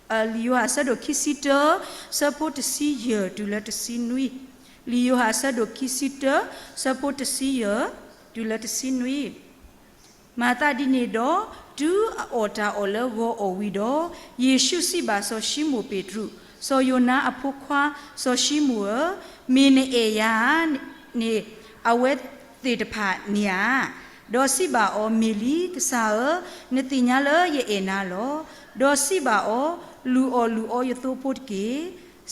လံာ်ယိၤဟၣ်အဆၢဒိၣ်ခံဆံတၢ ဆၢဖိတဆံယဲၢ်တုၤလၢတဆံနွံ, လံာ်ယိၤဟၣ်အဆၢဒိၣ်ခံဆံတၢ ဆၢဖိတဆံယဲၢ်တုၤလၢတဆံနွံ. မၤသးဒ်န့ၣ်ဒီး, တုၤအအီၣ်တၢ်အီၣ်လၢဂီၤအီၣ်ဝံၤဒီး, ယ့ၣ်ၡူးစံးဘၣ်စီၤၡံမိၣ်ပ့းတရူး, စီၤယိၤနါအဖိခွါစီၤၡံမိၣ်ဧၢ, မ့ၢ်နအဲၣ်ယၤဧါန့ၣ် အဝဲသ့ၣ်တဖၣ်န့ၣ်ဧါ. ဒီးစံးဘၣ်အီၤ, မ့ၢ်လံ, ကစၢ်ဧၢ, နသ့ၣ်ညါလၢယအဲၣ်နၤလီၤ. ဒီးစံးဘၣ်အီၤ, လုၢ်အီၣ်လုၢ်အီယသိဖိတက့ၢ်.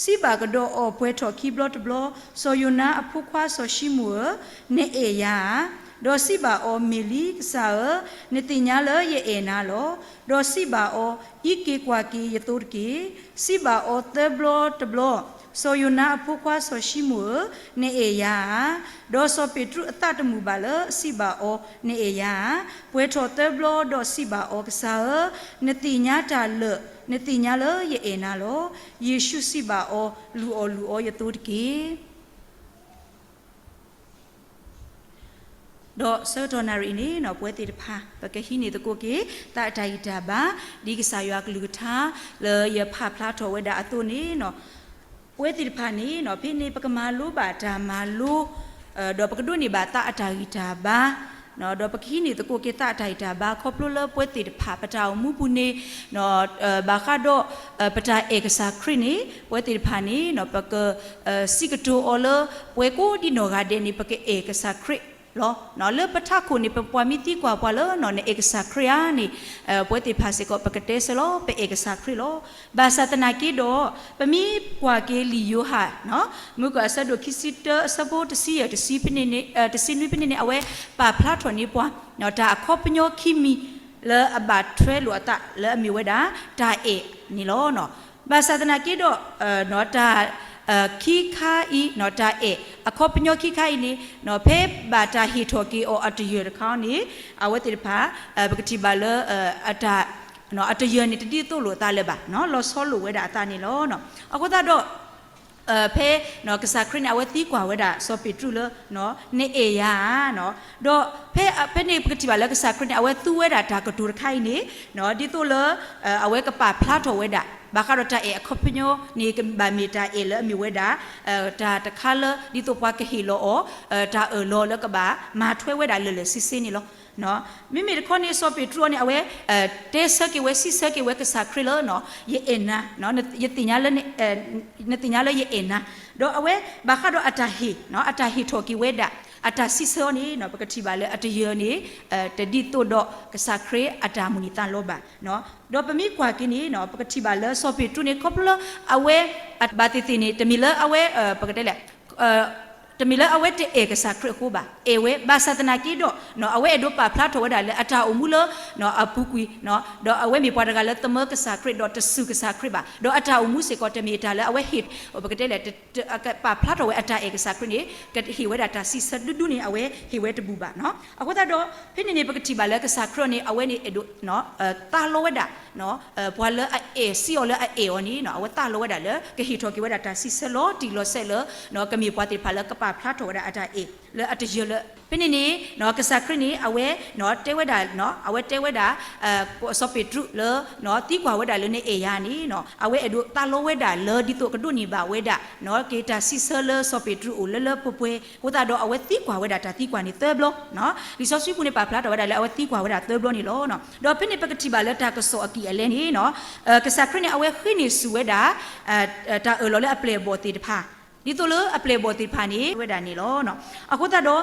စံးဘၣ်ကဒီးအီၤ, ပှဲၤထီၣ်ခံဘျီတဘျီ, စီၤယိၤနါအဖိခွါစီၤၡံမိၣ်ဧၢ, နအဲၣ်ယၤဧါ. ဒီးစံးဘၣ်အီၤ, မ့ၢ်လံ, ကစၢ်ဧၢ, နသ့ၣ်ညါလၢယအဲၣ်နၤလီၤ. ဒီးစံးဘၣ်အီၤ, အံးက့ၤကွၢ်က့ၤယသိတက့ၢ်. စံးဘၣ်အီၤသၢဘျီတဘျီ, စီၤယိၤနါအဖိခွါစီၤၡံမိၣ်ဧၢ, နအဲၣ်ယၤဧါ. ဒီးစီၤပ့းတရူးအသးတမုာ်ဘၣ်လၢအစံးဘၣ်အီၤ, နအဲၣ်ယၤဧါ. ပှဲၤထီၣ်သၢဘျီဒီးစံးဘၣ်အီၤ, ကစၢ်ဧၢ, နသ့ၣ်ညါတၢ်လၢာ်, နသ့ၣ်ညါလၢယအဲၣ်နၤလီၤ. ယ့ၣ်ၡူးစံးဘၣ်အီၤ, လုၢ်အီၣ်လုၢ်အီယသိတက့ၢ်. ဒီးဆၢကတီၢ်နၣ်ရံၣ်အံၤန့ၣ် ပဝဲသ့ၣ်တဖၣ် ပကဟံးန့ၢ်သကိးက့ၤ သးအတၢ်ဂံၢ်တၢ်ဘါ ဒ်ကစၢ်ယွၤအကလုၢ်ကထါ လၢယဖးဖျါထီၣ်ဝဲဒၣ်အသိးန့ၣ်, ပဝဲသ့ၣ်တဖၣ်န့ၣ် ဖဲန့ၣ်ပကမၤလိဘၣ်တၢ်မၤလိ, ဒီးပကဒိးန့ၢ်ဘၣ်သးအတၢ်ဂံၢ်တၢ်ဘါ, ဒီးပကဟံးန့ၢ်သကိးက့ၤသးအတၢ်ဂံၢ်တၢ်ဘါ ခီဖျိလၢပဝဲသ့ၣ်တဖၣ် ပတၢ်အိၣ်မူပူၤန့ၣ် ဘၣ်ဃးဒီး ပတၢ်အဲၣ်ကစၢ်ခရံာ်န့ၣ် ပဝဲသ့ၣ်တဖၣ်န့ၣ် ပက စံးကတိၤအီၤလၢ ပှၤကိးဒံနီၢ်ဂၤဒဲးန့ၣ် ပကအဲၣ်ကစၢ်ခရံာ်လီၤ. လၢပထးခိၣ်န့ၣ် ပပှၤမ့ၢ်သံကွၢ်ပှၤလၢ နအဲၣ်ကစၢ်ခရံာ်ဧါန့ၣ်, ပဝဲသ့ၣ်တဖၣ်စ့ၢ်ကီး ပကတဲဆၢလီၤ ပအဲၣ်ကစၢ်ခရံာ်လီၤ. ဘၣ်ဆၣ်သနာ်က့ဒီး ပမ့ၢ်ကွၢ်က့ၤလံာ်ယိၤဟၣ် မုၢ်ကီၢ်အဆၢဒိၣ်ခံဆံတၢ အဆၢဖိတဆံယဲၢ် တဆံနွံဖဲန့ၣ်န့ၣ် အဝဲပာ်ဖျါထီၣ်န့ၢ်ပှၤ တၢ်အခီပညီခံမံၤ လၢအဘၣ်ထွဲလိာ်အသးလၢအမ့ၢ်ဝဲဒၣ် တၢ်အဲၣ်န့ၣ်လီၤ. ဘၣ်ဆၣ်သနာ်က့ဒီး တၢ် ခံခါအံၤ တၢ်အဲၣ် အခီပညီခံခါအံၤန့ၣ် ဖဲဘၣ်တၢ်ဟ့ၣ်ထီၣ်က့ၤအီၤအတယၢၢ်တခါန့ၣ် အဝဲသ့ၣ်တဖၣ် ပကထံၣ်ဘၣ်လၢ အတၢ် အတယၢၢ်န့ၣ် တဒ်သိးလိာ်အသးလၢၤဘၣ်, လီၤဆီလိာ်ဝဲဒၣ်အသးန့ၣ်လီၤ. အဃိသတးဒီး ဖဲ ကစၢ်ခရံာ်န့ၣ် အဝဲသံကွၢ်ဝဲဒၣ်စီၤပ့းတရူးလၢ နအဲၣ်ယၤဧါ, ဒီး ဖဲန့ၣ်ပကထံၣ်ဘၣ်လၢကစၢ်ခရံာ်န့ၣ် အဝဲသူဝဲဒၣ်တၢ်ကတိၤတခါအံၤန့ၣ် ဒ်သိးလၢ အဝဲကပာ်ဖျါထီၣ်ဝဲဒၣ် ဘၣ်ဃးဒီးတၢ်အဲၣ်အခီပညီန့ၣ် ကဘၣ်မ့ၢ်တၢ်အဲၣ်လၢအမ့ၢ်ဝဲဒၣ် တၢ်တခါလၢ ဒ်သိးပှၤကဟ့ၣ်လီၤအီၤ တၢ်အၢၣ်လီၤလၢကဘၣ်မၤထွဲဝဲဒၣ်လၢာ်လၢာ်ဆ့ဆ့န့ၣ်လီၤ. မ့မ့ၢ်တခီန့ၣ် စီၤပ့းတရူးန့ၣ် အဝဲ တဲဆၢက့ၤဝဲ စံးဆၢက့ၤဝဲကစၢ်ခရံာ်လၢ ယအဲၣ်နၤ, ယသ့ၣ်ညါလၢ နသ့ၣ်ညါလၢယအဲၣ်နၤ, ဒီးအဝဲဘၣ်ဃးဒီးအတၢ်ဟ့ၣ် အတၢ်ဟ့ၣ်ထီၣ်က့ၤဝဲဒၣ် အတၢ်စံးဆၢအီၤန့ၣ် ပကထံၣ်ဘၣ်လၢအတယၢၢ်န့ၣ် တဒ်သိးဒီးကစၢ်ခရံာ်အတၢ်မုၢ်လၢ်သးလီၤဘၣ်. ဒီးပမ့ၢ်ကွၢ်က့ၤန့ၣ် ပကထံၣ်ဘၣ်လၢစီၤပ့းတရူးန့ၣ် ခီဖျိလၢအဝဲ ဘၣ်သ့ၣ်သ့ၣ်န့ၣ် တမ့ၢ်လၢအဝဲ ပကတဲလဲၣ် တမ့ၢ်လၢအဝဲတအဲၣ်ကစၢ်ခရံာ်အဃိဘၣ်, အဲၣ်ဝဲ ဘၣ်ဆၣ်သနာ်က့ဒီး အဝဲအဲၣ်ဒိးပာ်ဖျါထီၣ်ဝဲဒၣ်လၢအတၢ်အိၣ်မူလၢ အပူၤကွံာ် ဒီးအဝဲမ့ၢ်ပှၤတဂၤလၢသမၢကစၢ်ခရံာ် ဒီးတစူၢ်ကစၢ်ခရံာ်ဘၣ်, ဒီးအတၢ်အိၣ်မူစ့ၢ်ကီး တမ့ၢ်တၢ်လၢအဝဲဟ့ၣ် ပကတဲလဲၣ် ပာ်ဖျါထီၣ်ဝဲအတၢ်အဲၣ်ကစၢ်ခရံာ်န့ၣ် ကဟ့ၣ်ဝဲဒၣ်တၢ်စံးဆၢဒူဒူန့ၣ် အဝဲဟ့ၣ်ဝဲတဘူၣ်ဘၣ်. အဃိသတးဒီး ဖဲန့ၣ်န့ၣ် ပကထံၣ်ဘၣ်လၢကစၢ်ခရံာ်န့ၣ် အဝဲန့ၣ်အဲၣ်ဒိး သးလီဝဲဒၣ် ပှၤလၢအအဲၣ်စံးအီၤလၢအအဲၣ်အီၤန့ၣ် အဝဲသးလီဝဲဒၣ်လၢ ကဟ့ၣ်ထီၣ်က့ၤဝဲဒၣ်တၢ်စံးဆၢလီၤတံၢ်လီၤဆဲးလၢ ကမ့ၢ်ပှၤသ့ၣ်တဖၣ်လၢကပာ်ဖျါထီၣ်ဝဲဒၣ်အတၢ်အဲၣ်လၢအတယၢၢ်လၢ ဖဲန့ၣ်န့ၣ် ကစၢ်ခရံာ်န့ၣ် အဝဲ တဲဝဲဒၣ် အဝဲတဲဝဲဒၣ် စီၤပ့းတရူးလၢ သံကွၢ်ဝဲဒၣ်လၢနအဲၣ်ယၤန့ၣ် အဝဲအဲၣ်ဒိးသးလီဝဲဒၣ်လၢ ဒ်သိးကဒိးန့ၢ်ဘၣ်ဝဲဒၣ် က့ၤတၢ်စံးဆၢလၢစီၤပ့းတရူးအိၣ်လၢလၢပှဲၤပှဲၤ အဃိသတးဒီး အဝဲသံကွၢ်ဝဲဒၣ်တၢ်သံကွၢ်န့ၣ်သၢဘျီ လံာ်စီဆှံပူၤန့ၣ် ပာ်ဖျါထီၣ်ဝဲဒၣ်လၢအဝဲသံကွၢ်ဝဲဒၣ်သၢဘျီန့ၣ်လီၤ. ဒီးဖဲန့ၣ်ပကထံၣ်ဘၣ်လၢတၢ်ကစီၣ်အကံၢ်အလဲန့ၣ် ကစၢ်ခရံာ်န့ၣ် အဝဲဃ့န့ၢ်ဆူၣ်ဝဲဒၣ် တၢ်အၢၣ်လီၤလၢအပျဲၢ်အဘီၣ်သ့ၣ်တဖၣ် ဒ်သိးလၢအပျဲၢ်အဘီၣ်သ့ၣ်တဖၣ်န့ၣ် ဝဲဒၣ်န့ၣ်လီၤ. အဃိသတး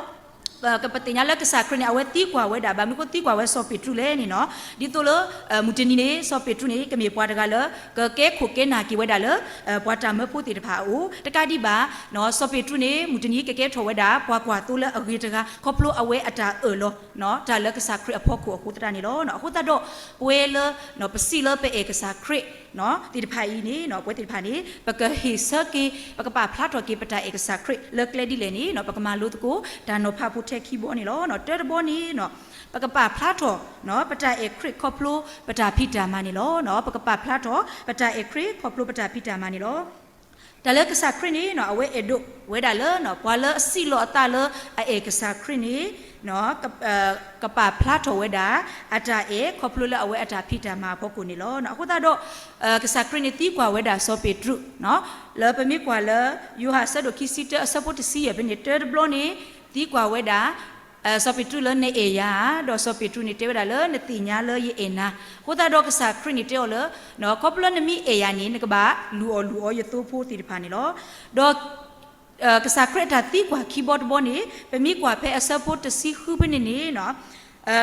ဒီး ပသ့ၣ်ညါလၢကစၢ်ခရံာ်န့ၣ် အဝဲသံကွၢ်ဝဲဒၣ် ဘၣ်မနုၤဃိသံကွၢ်ဝဲစီၤပ့းတရူးလဲၣ်န့ၣ် ဒ်သိးလၢ မုၢ်တနံၤန့ၣ် စီၤပ့းတရူးန့ၣ် ကမ့ၢ်ပှၤတဂၤလၢ ကကဲခိၣ်ကဲနၢ်က့ၤဝဲဒၣ်လၢ ပှၤတၢ်မၢဖိသ့ၣ်တဖၣ်အအိၣ် တကးဒံးဘၣ် စီၤပ့းတရူးန့ၣ် မုၢ်တနံၤကကဲထီၣ်ဝဲဒၣ် ပှၤကွၢ်သိလၢအဂ့ၤတဂၤ ခီဖျိအဝဲအတၢ်အၢၣ်လီၤ တၢ်လၢကစၢ်ခရံာ်အဖီခိၣ်အဃိသတးန့ၣ်လီၤ. အဃိသတးဒီး ပဝဲလၢ ပစံးလၢပအဲၣ်ကစၢ်ခရံာ် သ့ၣ်တဖၣ်အံၤန့ၣ် ပဝဲသ့ၣ်တဖၣ်န့ၣ် ပကဟ့ၣ်ဆၢက့ၤ ပကပာ်ဖျါထီၣ်က့ၤ ပတၢ်အဲၣ်ကစၢ်ခရံာ်လၢကျဲဒ်လဲၣ်န့ၣ် ပကမၤလိသကိး တၢ်နီၤဖးဖိထဲခံဘီန့ၣ်လီၤ. တၢတဘီန့ၣ် ပကပာ်ဖျါထီၣ် ပတၢ်အဲၣ်ခရံာ်ခီဖျိပတၢ်ဖံးတၢ်မၤန့ၣ်လီၤ. ပကပာ်ဖျါထီၣ် ပတၢ်အဲၣ်ခရံာ်ခီဖျိပတၢ်ဖံးတၢ်မၤန့ၣ်လီၤ. တၢ်လၢကစၢ်ခရံာ်န့ၣ် အဝဲအဲၣ်ဒိးဝဲဒၣ်လၢ ပှၤလၢအစံးလီၤအသးလၢအအဲၣ်ကစၢ်ခရံာ်န့ၣ် ကပာ်ဖျါထီၣ်ဝဲဒၣ် အတၢ်အဲၣ် ခီဖျိလၢအဝဲအတၢ်ဖံးတၢ်မၤအဖီခိၣ်န့ၣ်လီၤ. အဃိသတးဒီး ကစၢ်ခရံာ်န့ၣ်သံကွၢ်ဝဲဒၣ်စီၤပ့းတရူး, လၢပမ့ၢ်ကွၢ်လၢ ယိၤဟၣ်အဆၢဒိၣ်ခံဆံတၢ အဆၢဖိတဆံယဲၢ်ဖဲန့ၣ် တၢတဘျီန့ၣ် သံကွၢ်ဝဲဒၣ် စီၤပ့းတရူးလၢနအဲၣ်ယၤဧါ, ဒီးစီၤပ့းတရူးန့ၣ်တဲဝဲဒၣ်လၢနသ့ၣ်ညါလၢယအဲၣ်နၤ, အဃိသတးဒီးကစၢ်ခရံာ်န့ၣ်တဲအီၤလၢ ခီဖျိလၢနမ့ၢ်အဲၣ်ယၤန့ၣ် နကဘၣ်လုၢ်အီၣ်လုၢ်အီယသိဖိသ့ၣ်တဖၣ်န့ၣ်လီၤ. ဒီး ကစၢ်ခရံာ်အတၢ်သံကွၢ်ခံဘီတဘီန့ၣ် ပမ့ၢ်ကွၢ်ဖဲအဆၢဖိတဆံဃုဖဲန့ၣ်န့ၣ်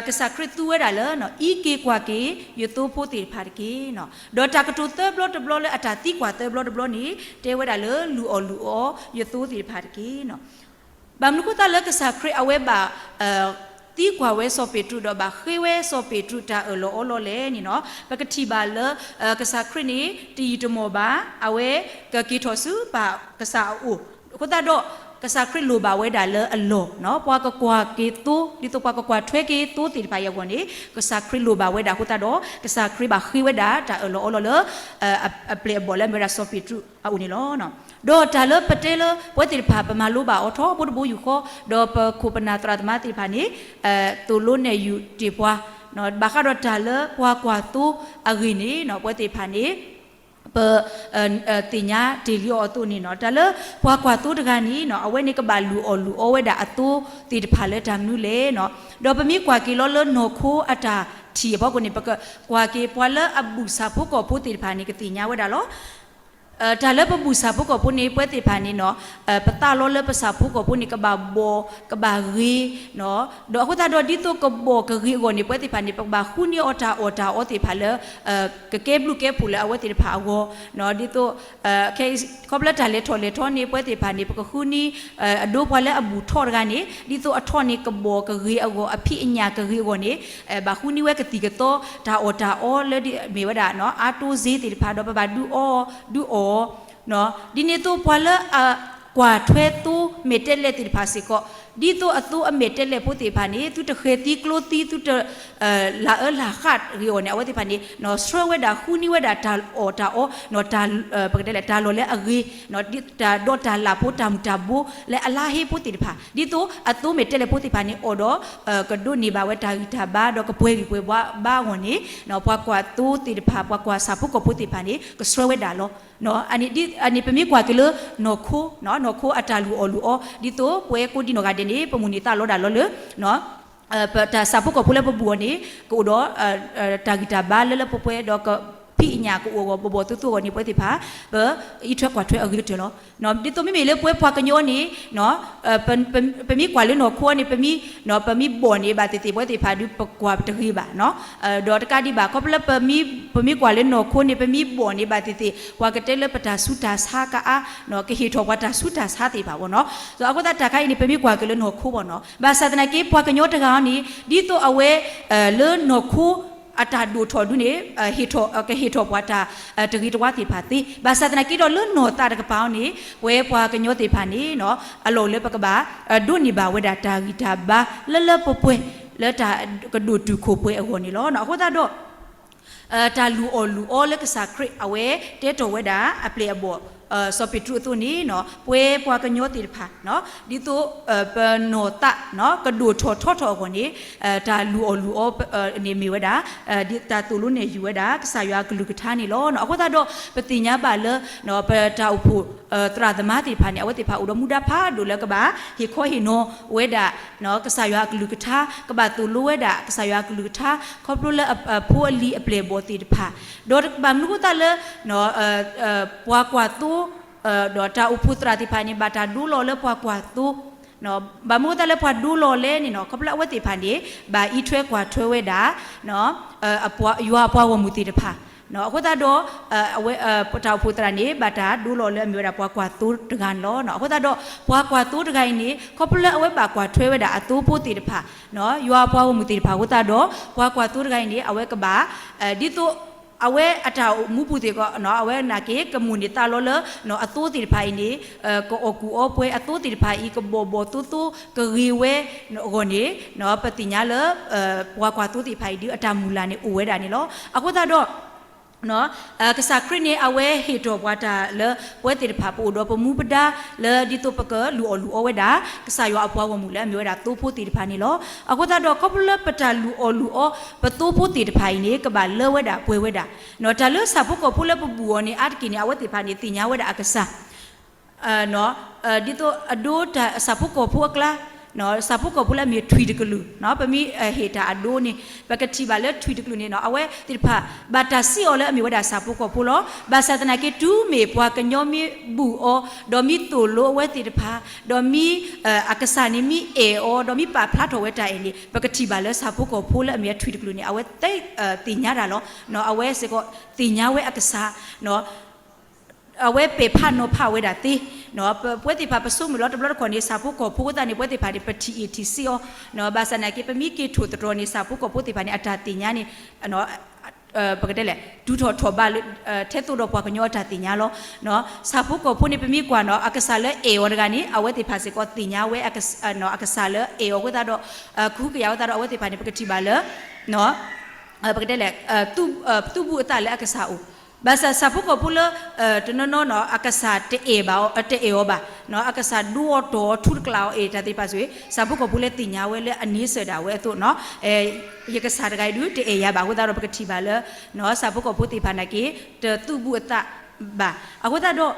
ကစၢ်ခရံာ်သူဝဲဒၣ်လၢ အံးက့ၤကွၢ်က့ၤယသိဖိသ့ၣ်တဖၣ်တက့ၢ်. ဒီးတၢ်ကတိၤသၢဘျီတဘျီလၢအတၢ်သံကွၢ်သၢဘျီတဘျီန့ၣ် တဲဝဲဒၣ်လၢလုၢ်အီၣ်လုၢ်အီယသိသ့ၣ်တဖၣ်တက့ၢ်. ဘၣ်မနုၤအဃိသတးလၢကစၢ်ခရံာ်အဝဲဘၣ် သံကွၢ်ဝဲစီၤပ့းတရူး ဒီးဘၣ်ဃ့ဝဲစီၤပ့းတရူးတၢ်အၢၣ်လီၤအီလီၤလဲၣ်န့ၣ်နီၤ, ပကထံၣ်ဘၣ်လၢ ကစၢ်ခရံာ်န့ၣ် တယံာ်တမီၢ်ဘၣ် အဝဲကက့ၤထီၣ်ဆူပၢ်ကစၢ်အအိၣ်, အဃိသတးဒီး ကစၢ်ခရံာ်လိၣ်ဘၣ်ဝဲဒၣ်လၢအလီၢ်, ပှၤကကွၢ်က့ၤသိ, ဒ်သိးပှၤကကွၢ်ထွဲက့ၤသိသ့ၣ်တဖၣ်အံၤအဂီၢ်န့ၣ် ကစၢ်ခရံာ်လိၣ်ဘၣ်ဝဲဒၣ်အဃိသတးဒီး ကစၢ်ခရံာ်ဘၣ်ဃ့ဝဲဒၣ်တၢ်အၢၣ်လီၤအီလီၤလၢ အပျဲၢ်အဘီၣ်လၢအမ့ၢ်ဝဲဒၣ်စီၤပ့းတရူးအအိၣ်န့ၣ်လီၤ. ဒီးတၢ်လၢပတဲလၢ ပဝဲသ့ၣ်တဖၣ်ပမၤလိဘၣ်အီၤထီဘိတဘိယူၢ်ဃီ, ဒီးပခိၣ်ပနၢ်သရၣ်သမါသ့ၣ်တဖၣ်န့ၣ် သိၣ်လိနဲၣ်ယုာ်တ့ၢ်ပှၤ, ဘၣ်ဃးဒီးတၢ်လၢပှၤကွၢ်သိအဂ့ၢ်န့ၣ် ပဝဲသ့ၣ်တဖၣ်န့ၣ် ပ သ့ၣ်ညါတ့ၢ်လံအီၤအသိးန့ၣ်နီၤ, တၢ်လၢပှၤကွၢ်သိတဂၤန့ၣ်နီၤ အဝဲန့ၣ်ကဘၣ်လုၢ်အီၣ်လုၢ်အီဝဲဒၣ်အသိသ့ၣ်တဖၣ်လၢတၢ်မနုၤလဲၣ်နီၤ, ဒီးပမ့ၢ်ကွၢ်က့ၤလီၤလၢနီၢ်ခိအတၢ်ထံၣ်အဖီခိၣ်န့ၣ် ပကကွၢ်က့ၤပှၤလၢအဘူးဆၣ်ဖိကီၢ်ဖိသ့ၣ်တဖၣ်န့ၣ် ကသ့ၣ်ညါဝဲဒၣ်လီၤ. တၢ်လၢပဘူးဆၣ်ဖိကီၢ်ဖိန့ၣ် ပဝဲသ့ၣ်တဖၣ်န့ၣ်နီၤ ပသးလီလၢပဆၣ်ဖိကီၢ်ဖိန့ၣ် ကဘၣ်ဘီၣ်ကဘၣ်ဂ့ၤ, ဒီးအဃိသတးဒီးဒ်သိးကဘီၣ်ကဂ့ၤအဂီၢ်န့ၣ် ပဝဲသ့ၣ်တဖၣ်န့ၣ် ပကဘၣ်ဃုန့ၢ်အီၤတၢ်အီၣ်တၢ်အီသ့ၣ်တဖၣ်လၢ ကကဲဘျုးကဲဖှိၣ်လၢအဝဲသ့ၣ်တဖၣ်အဂီၢ်, ဒ်သိး ခီဖျိတၢ်လဲၤထီၣ်လဲၤထီန့ၣ် ပဝဲသ့ၣ်တဖၣ်န့ၣ် ပကဃုန့ၢ် အဒိပှၤလၢအဘူးထီၣ်တဂၤန့ၣ် ဒ်သိးအထီၣ်န့ၣ်ကဘီၣ်ကဂ့ၤအဂီၢ် အဖံးအညၣ်ကဂ့ၤအဂီၢ်န့ၣ် ဘၣ်ဃုန့ၢ်ဝဲကသံၣ်ကသီ တၢ်အီၣ်တၢ်အီလၢမ့ၢ်ဝဲဒၣ် အါတိစ့သ့ၣ်တဖၣ် ဒီးပဘၣ်ဒုးအီ ဒုးအီၣ် ဒ်န့ၣ်အသိးပှၤလၢအကွၢ်ထွဲသိမဲာ်တဲးလဲးသ့ၣ်တဖၣ်စ့ၢ်ကီး ဒ်သိးအသိအမဲာ်တဲးလဲးဖိသ့ၣ်တဖၣ်န့ၣ် သုတဃဲၤသံကျိသံ သုတ လၢအၢလၢဃာ်ဂ့ၤအဂီၢ်န့ၣ် အဝဲသ့ၣ်တဖၣ်န့ၣ် ဆှၢဝဲဒၣ်ဃုန့ၢ်ဝဲဒၣ်တၢ်အီၣ်တၢ်အီ ပကတဲလဲၣ် တၢ်လီၢ်လၢအဂ့ၤ ဒီးတၢ်လၢ်ဖိတၢ်မုာ်တၢ်ဘိလၢအလါဟ့ဖိသ့ၣ်တဖၣ် ဒ်သိးအသိမဲာ်တဲးလဲးဖိသ့ၣ်တဖၣ်န့ၣ် အီၣ်ဒီး ကဒိးန့ၢ်ဘၣ်ဝဲတၢ်ဂံၢ်တၢ်ဘါ ဒီးကပှဲၤဂံၢ်ပှဲၤဘါအဂီၢ်န့ၣ် ပှၤကွၢ်သိသ့ၣ်တဖၣ် ပှၤကွၢ်ဆၣ်ဖိကီၢ်ဖိသ့ၣ်တဖၣ်န့ၣ် ကဆှၢဝဲဒၣ်လီၤ. အန့ၣ်ပမ့ၢ်ကွၢ်က့ၤလၢနီၢ်ခိ, နီၢ်ခိအတၢ်လုၢ်အီၣ်လုၢ်အီ ဒ်သိးပဝဲကိးဒံနီၢ်ဂၤဒဲးန့ၣ် ပမုၢ်န့ၢ်သးလီဒၣ်လီၤလၢ ပတၢ်ဆၣ်ဖိကီၢ်ဖိလၢပဘူးအီၤန့ၣ် ကအိၣ်ဒီး တၢ်ဂံၢ်တၢ်ဘါလၢလၢပှဲၤပှဲၤ ဒီးကဖံးအညၣ်ကအိၣ်အဂီၢ် ဘီၣ်ဘီၣ်သိသိအဂီၢ်န့ၣ် ပဝဲသ့ၣ်တဖၣ် ပအံးထွဲကွၢ်ထွဲအဂ့ၤကတၢၢ်လီၤ. ဒ်သိးမ့မ့ၢ်လၢပဝဲပှၤကညီန့ၣ် ပမ့ၢ်ကွၢ်လၢနီၢ်ခိန့ၣ် ပမ့ၢ် ပမ့ၢ်ဘီၣ်န့ၣ် ဘၣ်သ့ၣ်သ့ၣ် ပဝဲသ့ၣ်တဖၣ်ဒုးပကွၢ်တဂ့ၤဘၣ်. ဒီးတကးဒံးဘၣ် ခီဖျိလၢ ပမ့ၢ်ကွၢ်လၢနီၢ်ခိန့ၣ် ပမ့ၢ်ဘီၣ်န့ၣ် ဘၣ်သ့ၣ်သ့ၣ် ပှၤကတဲလၢပတၢ်ဆူးတၢ်ဆါကအါ ကဟ့ၣ်ထီၣ်ပှၤတၢ်ဆူးတၢ်ဆါသ့ၣ်တဖၣ်ဘၣ်နီၤ. အဃိသတးတၢ်ခါအံၤန့ၣ် ပမ့ၢ်ကွၢ်က့ၤလၢနီၢ်ခိဘၣ်နီၤ. ဘၣ်ဆၣ်သနာ်က့ ပှၤကညီတဂၤအံၤန့ၣ် ဒ်သိးအဝဲ လၢနီၢ်ခိ အတၢ်ဒိၣ်ထီၣ်ဒုန့ၣ် ဟ့ၣ်ထီၣ် ကဟ့ၣ်ထီၣ်ပှၤတၢ် တဂ့ၤတဝါသ့ၣ်တဖၣ်သ့. ဘၣ်ဆၣ်သနာ်က့ဒီး လၢနီၢ်သးတကပၤအံၤန့ၣ် ပဝဲပှၤကညီသ့ၣ်တဖၣ်န့ၣ် အလီၢ်လၢပကဘၣ် ဒိးန့ၢ်ဘၣ်ဝဲဒၣ်တၢ်ဂံၢ်တၢ်ဘါ လၢလၢပှဲၤပှဲၤ လၢတၢ်ကဒိၣ်တုာ်ခိၣ်ပှဲၤအဂီၢ်န့ၣ်လီၤ. အဃိသတးဒီး တၢ်လုၢ်အီၣ်လုၢ်အီလၢကစၢ်ခရံာ်အဝဲတဲထီၣ်ဝဲဒၣ် အပျဲၢ်အဘီၣ် စီၤပ့းတရူးအသိးန့ၣ် ပဝဲပှၤကညီသ့ၣ်တဖၣ် ဒ်သိး ပနီၢ်သး ကဒိၣ်ထီၣ်ထီထီၣ်အဂီၢ်န့ၣ် တၢ်လုၢ်အီၣ်လုၢ်အီန့ၣ်မ့ၢ်ဝဲဒၣ် တၢ်သိၣ်လိနဲၣ်ယုာ်ဝဲဒၣ် ကစၢ်ယွၤအကလုၢ်ကထါန့ၣ်လီၤ. အဃိသတးဒီး ပသ့ၣ်ညါဘၣ်လၢ ပတၢ်အိၣ်ဖှိၣ် သရၣ်သမါသ့ၣ်တဖၣ်န့ၣ် အဝဲသ့ၣ်တဖၣ်အိၣ်ဒီးမူဒါဖးဒိၣ်လၢကဘၣ် ဟ့ၣ်ခီဟ့ၣ်နီၤဝဲဒၣ် ကစၢ်ယွၤအကလုၢ်ကထါ ကဘၣ်သိၣ်လိဝဲဒၣ် ကစၢ်ယွၤအကလုၢ်ကထါ ခီဖျိလၢအဖိအလံၤအပျဲၢ်အဘီၣ်သ့ၣ်တဖၣ် ဒီးဘၣ်မနုၤအဃိသတးလၢ ပှၤကွၢ်သိ ဒီးတၢ်အိၣ်ဖှိၣ်သရၣ်သ့ၣ်တဖၣ်န့ၣ် ဘၣ်တၢ်ဒိလီၤလၢပှၤကွၢ်သိ ဘၣ်မနုၤအဃိသတးလၢပှၤဒိလီၤလဲၣ်န့ၣ်နီၤ ခီဖျိအဝဲသ့ၣ်တဖၣ်န့ၣ် ဘၣ်အံးထွဲကွၢ်ထွဲဝဲဒၣ် ယွၤအပှၤဂီၢ်မုၢ်သ့ၣ်တဖၣ်. အဃိသတးဒီး အဝဲ တၢ်အိၣ်ဖှိၣ်သရၣ်န့ၣ် ဘၣ်တၢ်ဒိလီၤလၢအမ့ၢ်ဝဲဒၣ်ပှၤကွၢ်သိတဂၤန့ၣ်လီၤ. အဃိသတးဒီး ပှၤကွၢ်သိတဂၤအံၤန့ၣ် ခီဖျိလၢအဝဲဘၣ်ကွၢ်ထွဲဝဲဒၣ်အသိဖိသ့ၣ်တဖၣ် ယွၤအပှၤဂီၢ်မုၢ်သ့ၣ်တဖၣ်အဃိသတးဒီး ပှၤကွၢ်သိတဂၤအံၤန့ၣ် အဝဲကဘၣ် ဒ်သိး အဝဲအတၢ်အိၣ်မူပူၤသ့ၣ်ကီး အဝဲနာ်က့ ကမုၢ်န့ၢ်သးလီလၢ အသိသ့ၣ်တဖၣ်အံၤန့ၣ် ကအီၣ်ကူၣ်အီပှဲၤ အသိသ့ၣ်တဖၣ်အံၤ ကဘီၣ်ဘီၣ်သိသိကဂ့ၤဝဲအဂီၢ်န့ၣ် ပသ့ၣ်ညါလၢ ပှၤကွၢ်သိသ့ၣ်တဖၣ်အံၤဒုးအတၢ်မုၢ်လၢ်န့ၣ်အိၣ်ဝဲဒၣ်န့ၣ်လီၤ. အဃိသတးဒီး ကစၢ်ခရံာ်န့ၣ် အဝဲဟ့ၣ်ထီၣ်ပှၤတၢ်လၢ ပဝဲသ့ၣ်တဖၣ်ပအိၣ်ဒီးပမူပဒါလၢဒ်သိးပကလုၢ်အီၣ်လုၢ်အီဝဲဒၣ် ကစၢ်ယွၤအပှၤဂီၢ်မုၢ်လၢအမ့ၢ်ဝဲဒၣ်သိဖိသ့ၣ်တဖၣ်န့ၣ်လီၤ. အဃိသတးဒီး ခီဖျိလၢပတၢ်လုၢ်အီၣ်လုၢ်အီပသိဖိသ့ၣ်တဖၣ်အံၤန့ၣ် ကဘၣ်လၢဝဲဒၣ်ပှဲၤဝဲဒၣ်, တၢ်လၢဆၣ်ဖိကီၢ်ဖိလၢပဘူၣ်အီၤန့ၣ် အါတက့ၢ်န့ၣ် အဝဲသ့ၣ်တဖၣ်န့ၣ် သ့ၣ်ညါဝဲဒၣ်အကစၢ် ဒ်သိးအဒိတၢ်ဆၣ်ဖိကီၢ်ဖိအကျါ, ဆၣ်ဖိကီၢ်ဖိလၢအမ့ၢ်ထွံၣ်တကလုာ်, ပမ့ၢ်ဟ့ၣ်တၢ်အဒိန့ၣ် ပကထံၣ်ဘၣ်လၢထွံၣ်တကလုာ်န့ၣ် အဝဲသ့ၣ်တဖၣ် ဘၣ်တၢ်စံးအီၤလၢအမ့ၢ်ဝဲဒၣ်ဆၣ်ဖိကီၢ်ဖိလီၤ. ဘၣ်ဆၣ်သနာ်က့ တုၤမ့ၢ်ပှၤကညီမ့ၢ်ဘူၣ်အီၤ, ဒီးမ့ၢ်သိၣ်လိအဝဲသ့ၣ်တဖၣ်, ဒီးမ့ၢ် အကစၢ်န့ၣ်မ့ၢ်အဲၣ်အီၤ, ဒီးမ့ၢ်ပာ်ဖျါထီၣ်ဝဲတၢ်အဲၣ်န့ၣ် ပကထံၣ်ဘၣ်လၢဆၣ်ဖိကီၢ်ဖိလၢအမ့ၢ်ထွံၣ်တကလုာ်န့ၣ် အဝဲသ့ၣ်ညါတၢ်လီၤ. အဝဲစ့ၢ်ကီးသ့ၣ်ညါဝဲအကစၢ် အဝဲပဲာ်ဖးနီၤဖးဝဲဒၣ်သ့, ပဝဲသ့ၣ်တဖၣ်ပဆိကမိၣ်လီၤ တဘျီတခီၣ်န့ၣ် ဆၣ်ဖိကီၢ်ဖိအဃိသတးန့ၣ် ပဝဲသ့ၣ်တဖၣ်န့ၣ် ပထံၣ်အ့ၣ်ထံၣ်စ့အီၤ, ဘၣ်ဆၣ်သနာ်က့ ပမ့ၢ်က့ၤထိၣ်သတြီၤန့ၣ် ဆၣ်ဖိကီၢ်ဖိသ့ၣ်တဖၣ်န့ၣ် အတၢ်သ့ၣ်ညါန့ၣ် ပကတဲလဲၣ် တုၤထီၣ်ထီၣ်ဘးလၢ ထဲသိးဒီးပှၤကညီအတၢ်သ့ၣ်ညါလီၤ. ဆၣ်ဖိကီၢ်ဖိန့ၣ် ပမ့ၢ်ကွၢ်နီၤ အကစၢ်လၢအဲၣ်အီၤတဂၤန့ၣ် အဝဲသ့ၣ်တဖၣ်စ့ၢ်ကီးသ့ၣ်ညါဝဲ အကစၢ်လၢအဲၣ်အီၤအဃိသတးဒီး ကဟုကယာ်အဃိသတးဒီး အဝဲသ့ၣ်တဖၣ်န့ၣ် ပကထံၣ်ဘၣ်လၢ ပကတဲလဲၣ် သူၣ်ဘူးအသးလၢအကစၢ်အိၣ်, ဘၣ်ဆၣ်ဆၣ်ဖိကီၢ်ဖိလၢ တနီၤနီၤနီၤ အကစၢ်တအဲၣ်ဘၣ်အီၤ တအဲၣ်အီၤဘၣ်, အကစၢ်ဒိအီၤတီၢ်အီၤထူတကျးအီၤအဲၣ်တၢ်သ့ၣ်တဖၣ်ဆိၣ်ဂ့ၤ ဆၣ်ဖိကီၢ်ဖိလၢသ့ၣ်ညါဝဲလၢအန့ဆၢၣ်ဒၣ်ဝဲအသိးနီၤ ယကစၢ်တဂၤအံၤဒုး တအဲၣ်ယၤဘၣ်အဃိသတးဒီး ပကထံၣ်ဘၣ်လၢ ဆၣ်ဖိကီၢ်ဖိသ့ၣ်တဖၣ်နာ်က့ တသူၣ်ဘူးအသးဘၣ်. အဃိသတးဒီး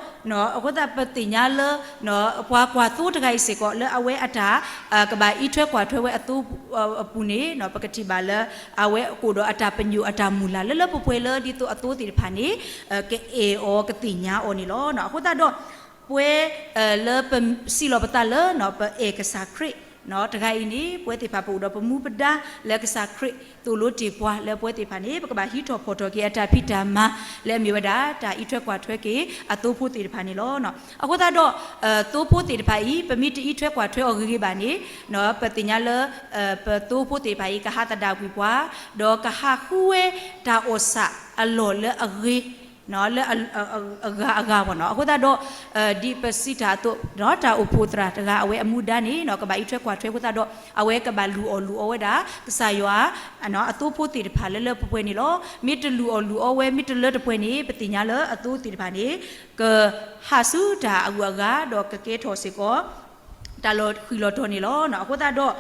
အဃိသတးပသ့ၣ်ညါလၢ ပှၤကွၢ်သိတဂၤအံၤစ့ၢ်ကီး လၢအဝဲအတၢ် ကဘၣ်အံးထွဲကွၢ်ထွဲဝဲအသိအပူၤန့ၣ် ပကထံၣ်ဘၣ်လၢ အဝဲကအိၣ်ဒီးအတၢ်ပညိၣ်အတၢ်မုၢ်လၢ် လၢလၢပှဲၤပှဲၤလၢဒ်သိးအသိသ့ၣ်တဖၣ်န့ၣ် ကအဲၣ်အီၤကသ့ၣ်ညါအီၤန့ၣ်လီၤ. အဃိသတးဒီး ပဝဲ လၢပစံးလီၤပသးလၢ ပအဲၣ်ကစၢ်ခရံာ် တဂၤအံၤန့ၣ် ပဝဲသ့ၣ်တဖၣ်ပအိၣ်ဒီးပမူပဒါလၢကစၢ်ခရံာ်သိၣ်လိတ့ၢ်ပှၤလၢပဝဲသ့ၣ်တဖၣ်န့ၣ် ပကဘၣ်ဟံးထီၣ်ဖီၣ်ထီၣ်က့ၤအတၢ်ဖံးတၢ်မၤလၢအမ့ၢ်ဝဲဒၣ် တၢ်အံးထွဲကွၢ်ထွဲက့ၤအသိဖိသ့ၣ်တဖၣ်န့ၣ်လီၤ. အဃိသတးဒီး သိဖိသ့ၣ်တဖၣ်အံၤ ပမ့ၢ်တအံးထွဲကွၢ်ထွဲအီၤဂ့ၤဂ့ၤဘၣ်န့ၣ် ပသ့ၣ်ညါလၢ ပသိဖိသ့ၣ်တဖၣ်အံၤ ကဟးသဒၣ်ကွံာ်ပှၤ ဒီးကဟးဃုဝဲတၢ်အီၣ်ဆၣ်အလီၢ်လၢအဂ့ၤ လၢ အဂၤအဂၤဘၣ်နီၤ. အဃိသတးဒီး ဒ်ပစံးတၢ်အသိး တၢ်အိၣ်ဖှိၣ်သရၣ်တဂၤ အဝဲအမူဒါန့ၣ် ကဘၣ်အံးထွဲကွၢ်ထွဲအဃိသတးဒီး အဝဲကဘၣ်လုၢ်အီၣ်လုၢ်အီဝဲဒၣ် ကစၢ်ယွၤ အသိဖိသ့ၣ်တဖၣ်လၢလၢပှဲၤပှဲၤန့ၣ်လီၤ. မ့ၢ်တလုၢ်အီၣ်လုၢ်အီဝဲ မ့ၢ်တလၢတပှဲၤန့ၣ် ပသ့ၣ်ညါလၢအသိသ့ၣ်တဖၣ်န့ၣ် ကဟးဆူတၢ်အဂုၤအဂၤ ဒီးကကဲထီၣ်စ့ၢ်ကီး တၢ်လီၤဃံၤလီၤတီၤန့ၣ်လီၤ. အဃိသတးဒီး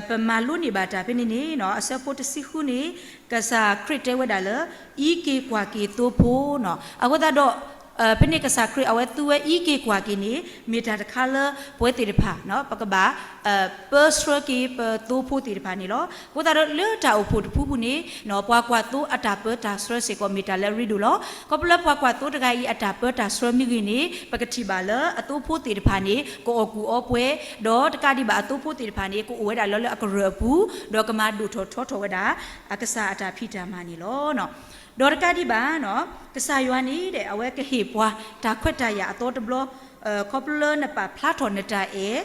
ပမၤလိန့ၢ်ဘၣ်တၢ်ဖဲန့ၣ်န့ၣ် အဆၢဖိတဆံဃုန့ၣ် ကစၢ်ခရံာ်တဲဝဲဒၣ်လၢ အံးက့ၤကွၢ်က့ၤသိဖိနီၤ. အဃိသတးဒီး ဖဲန့ၣ်ကစၢ်ခရံာ်အဝဲသူဝဲအံးက့ၤကွၢ်က့ၤန့ၣ် မ့ၢ်တၢ်တခါလၢပဝဲသ့ၣ်တဖၣ် ပကဘၣ် ပၢဆှၢက့ၤပသိဖိသ့ၣ်တဖၣ်န့ၣ်လီၤ. အဃိသတးဒီးလၢတၢ်အိၣ်ဖှိၣ်တဖုပူၤန့ၣ် ပှၤကွၢ်သိအတၢ်ပၢတၢ်ဆှၢစ့ၢ်ကီးမ့ၢ်တၢ်လၢအရ့ဒိၣ်လီၤ. ခီဖျိလၢပှၤကွၢ်သိတဂၤအံၤအတၢ်ပၢတၢ်ဆှၢမ့ၢ်ဂ့ၤန့ၣ် ပကထံၣ်ဘၣ်လၢအသိဖိသ့ၣ်တဖၣ်န့ၣ် ကအီၣ်ကူၣ်အီပှဲၤ, ဒီးတကးဒံးဘၣ်အသိဖိသ့ၣ်တဖၣ်န့ၣ် ကအိၣ်ဝဲဒၣ်လၢလၢအကရၢၢ်အပူၤ ဒီးကမၤဒိၣ်ထီၣ်ထီထီၣ်ဝဲဒၣ် အကစၢ်အတၢ်ဖံးတၢ်မၤန့ၣ်လီၤ. ဒီးတကးဒံးဘၣ် ကစၢ်ယွၤန့ၣ် အဝဲကဟ့ၣ်ပှၤတၢ်ခွဲးတၢ်ယာ်အသီတဘျီ ခီဖျိလၢနပာ်ဖျါထီၣ်နတၢ်အဲၣ်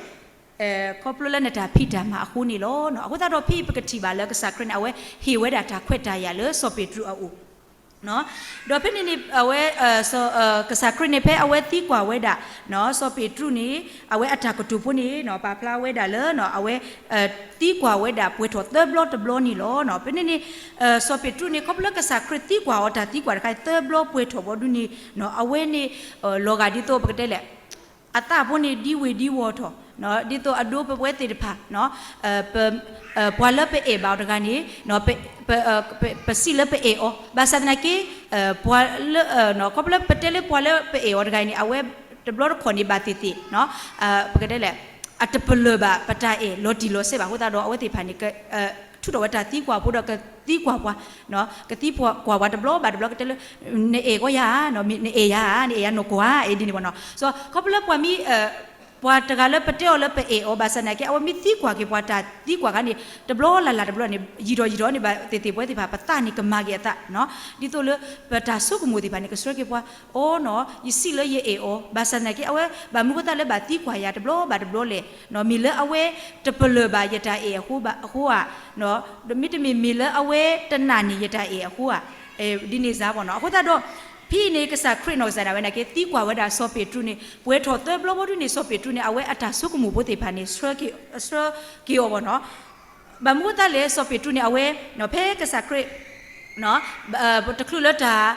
ခီဖျိလၢနတၢ်ဖံးတၢ်မၤအဃိန့ၣ်လီၤ. အဃိသတးဒီးဖဲအံၤပကထံၣ်ဘၣ်လၢကစၢ်ခရံာ်န့ၣ် အဝဲဟ့ၣ်ဝဲဒၣ်တၢ်ခွဲးတၢ်ယာ်လၢစီၤပ့းတရူးအအိၣ် ဒီးဖဲန့ၣ်န့ၣ် အဝဲ ကစၢ်ခရံာ်န့ၣ် ဖဲအဝဲသံကွၢ်ဝဲဒၣ် စီၤပ့းတရူးန့ၣ် အဝဲအတၢ်ကတိၤဖိန့ၣ် ပာ်ဖျါဝဲဒၣ်လၢ အဝဲ သံကွၢ်ဝဲဒၣ်ပှဲၤထီၣ်သၢဘျီတဘျီန့ၣ်လီၤ. ဖဲန့ၣ်န့ၣ် စီၤပ့းတရူးန့ၣ် ခီဖျိလၢကစၢ်ခရံာ်သံကွၢ်အီၤတၢ်သံကွၢ်တခါအံၤသၢဘျီပှဲၤထီၣ်ဘီဒုန့ၣ် အဝဲန့ၣ် လီၤဂာ်ဒ်သိးပကတဲလဲၣ် အသးဖိန့ၣ်ဒံဝ့ၤဒံဝီၤထီၣ် ဒ်သိးအဒိပဝဲသ့ၣ်တဖၣ် ပှၤလၢပအဲၣ်ဘၣ်အီၤတဂၤန့ၣ် ပစံးလၢပအဲၣ်အီၤ ဘၣ်ဆၣ်သနာ်က့ ပှၤလၢ ခီဖျိလၢပတဲလၢပှၤလၢပအဲၣ်အီၤတဂၤအံၤန့ၣ် အဝဲတဘျီတခီၣ်န့ၣ်ဘၣ်သ့ၣ်သ့ၣ် ပကတဲလဲၣ် အတပလၢၢ်ဘၣ်ပတၢ်အဲၣ်လီၤတံၢ်လီၤဆဲးဘၣ်အဃိသတးဒီး အဝဲသ့ၣ်တဖၣ်န့ၣ် ထုးထီၣ်ဝဲတၢ်သံကွၢ်ဖိဒီးကသံကွၢ်ပှၤ ကသံကွၢ်ပှၤတဘျီဘၣ်တဘျီကတဲလၢ နအဲၣ်ကီယၤဧါ နအဲၣ်ယၤဧါ နအဲၣ်ယၤနီၢ်ကီၢ်ဧါ ဒ်န့ၣ်ဘၣ်နီၤ. ခီဖျိလၢပှၤမ့ၢ် ပှၤတဂၤလၢပတဲအီၤလၢပအဲၣ်အီၤ ဘၣ်ဆၣ်သနာ်က့ အဝဲမ့ၢ်သံကွၢ်က့ၤပှၤတၢ်သံကွၢ်ခါန့ၣ် တဘျီလၢ်လၢ်တဘျီန့ၣ် ယံာ်ထီၣ်ယံာ်ထီၣ်န့ၣ်ဘၣ်သ့ၣ်သ့ၣ် ပဝဲသ့ၣ်တဖၣ် ပသးန့ၣ်ကမၤက့ၤအသး ဒ်သိးလၢပတၢ်ဆိကမိၣ်သ့ၣ်တဖၣ်န့ၣ် ကဆှၢက့ၤပှၤ အီနီၤ ယစံးလၢယအဲၣ်အီၤ ဘၣ်ဆၣ်သနာ်က့ အဝဲဘၣ်မနုၤအဃိသတးလၢဘၣ်သံကွၢ်ယၤတဘျီဘၣ်တဘျီလဲၣ် မ့ၢ်လၢအဝဲတပလၢၢ်ဘၣ်ယတၢ်အဲၣ်အဃိဧါ မ့တမ့ၢ်မ့ၢ်လၢအဝဲတနာ်န့ၢ်ယတၢ်အဲၣ်အဃိဧါ ဒ်န့ၣ်စ့ၢ်ကီးနီၤ. အဃိသတးဒီး ဖဲအံၤန့ၣ် ကစၢ်ခရံာ်နီၢ်ကစၢ်ဒၣ်ဝဲနာ်က့ သံကွၢ်ဝဲဒၣ်စီၤပ့းတရူးန့ၣ် ပှဲၤထီၣ်သၢဘျီဘီဒုန့ၣ် စီၤပ့းတရူးန့ၣ် အဝဲအတၢ်ဆိကမိၣ်ဖိသ့ၣ်တဖၣ်န့ၣ် ဆှၢက့ၤအီၤဘၣ်နီၤ. ဘၣ်မနုၤအဃိသတးလဲၣ် စီၤပ့းတရူးန့ၣ် အဝဲ ဖဲကစၢ်ခရံာ် တချုးလၢတၢ်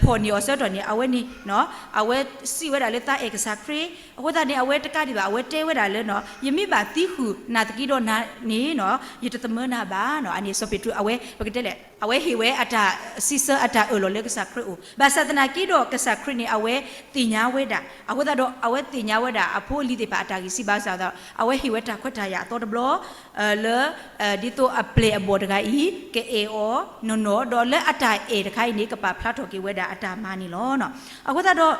ဖီၣ်န့ၢ်အီၤဆၢကတီၢ်န့ၣ် အဝဲန့ၣ် အဝဲစံးဝဲဒၣ်လၢသးအဲၣ်ကစၢ်ခရံာ်, အဃိသတးန့ၣ် အဝဲတကးဒံးဘၣ် အဝဲတဲဝဲဒၣ်လၢ ယမ့ၢ်ဘၣ်သံဃုာ်နၤသက့ဒီးနၤန့ၣ် ယတသမၢနၤဘၣ်. အန့ၣ်စီၤပ့းတရူး အဝဲပကတဲလဲၣ် အဝဲဟ့ၣ်ဝဲအတၢ်စံးဆၢအတၢ်အၢၣ်လီၤလၢကစၢ်ခရံာ်အအိၣ်, ဘၣ်ဆၣ်သနာ်က့ဒီးကစၢ်ခရံာ်န့ၣ် အဝဲသ့ၣ်ညါဝဲဒၣ်, အဃိသတးဒီး အဝဲသ့ၣ်ညါဝဲဒၣ်အဖိအလံၤသ့ၣ်တဖၣ်အတၢ်ဂံၢ်စၢ်ဘါစၢ်ဒီး အဝဲဟ့ၣ်ဝဲတၢ်ခွဲးတၢ်ယာ်အသီတဘျီ လၢ ဒ်သိးအပျဲၢ်အဘီၣ်တဂၤအံၤ ကအဲၣ်အီၤနီၢ်နီၢ် ဒီးလၢအတၢ်အဲၣ်တခါအံၤန့ၣ် ကပာ်ဖျါထီၣ်က့ၤဝဲဒၣ်အတၢ်မၤန့ၣ်လီၤ. အဃိသတးဒီး